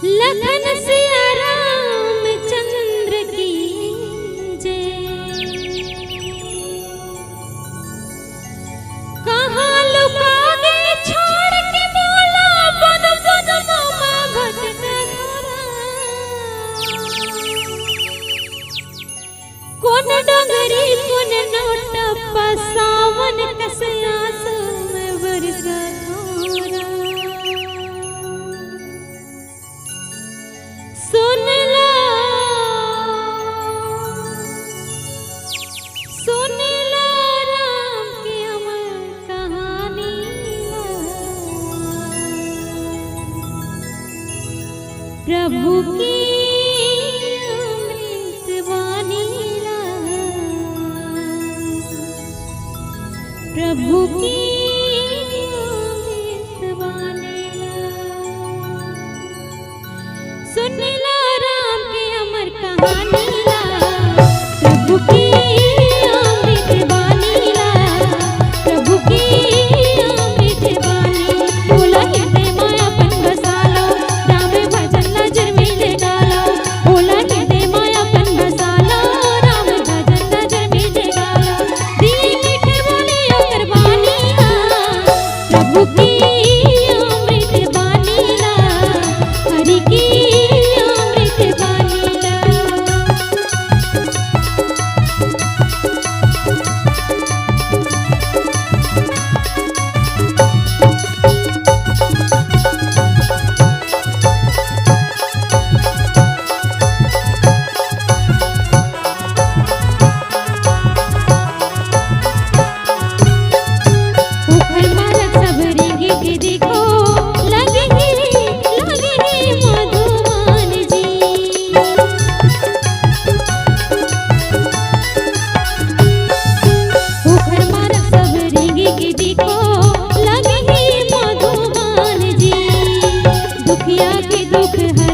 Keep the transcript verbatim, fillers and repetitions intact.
लखन सिया रामचंद्र की जय। कहाँ लुका गे छोड़ के मोला, बन बन ममा भटका घरा। कोन डोंगरी कोन नोटप्पा, सावन कस आंसू में बरसा घोरा। सुन ला, सुन ला राम के अमर कहानी ला। प्रभु की अमृत बानी ला। प्रभु की अमृत बानी ला। सुन ला राम के अमर कहानी ला, प्रभु की अमृत बानी ला, प्रभु की अमृत बानी। ओला हृदय मा अपन बसा लो, राम भजन नजर में जगा लो। ओला हृदय मा अपन बसा लो, राम भजन नजर में जगा लो। दिए मीठे बोले ओकर बानी ला, प्रभु की अमृत बानी ला, हरि की अमृत बानी ला। उखल मारत सब रेंगे के देखो, लगे हे, लगे हे मधुमान जी। उखल मारत सब रेंगे के देखो, लगे हे मधुमान जी। दुखिया के दुख हर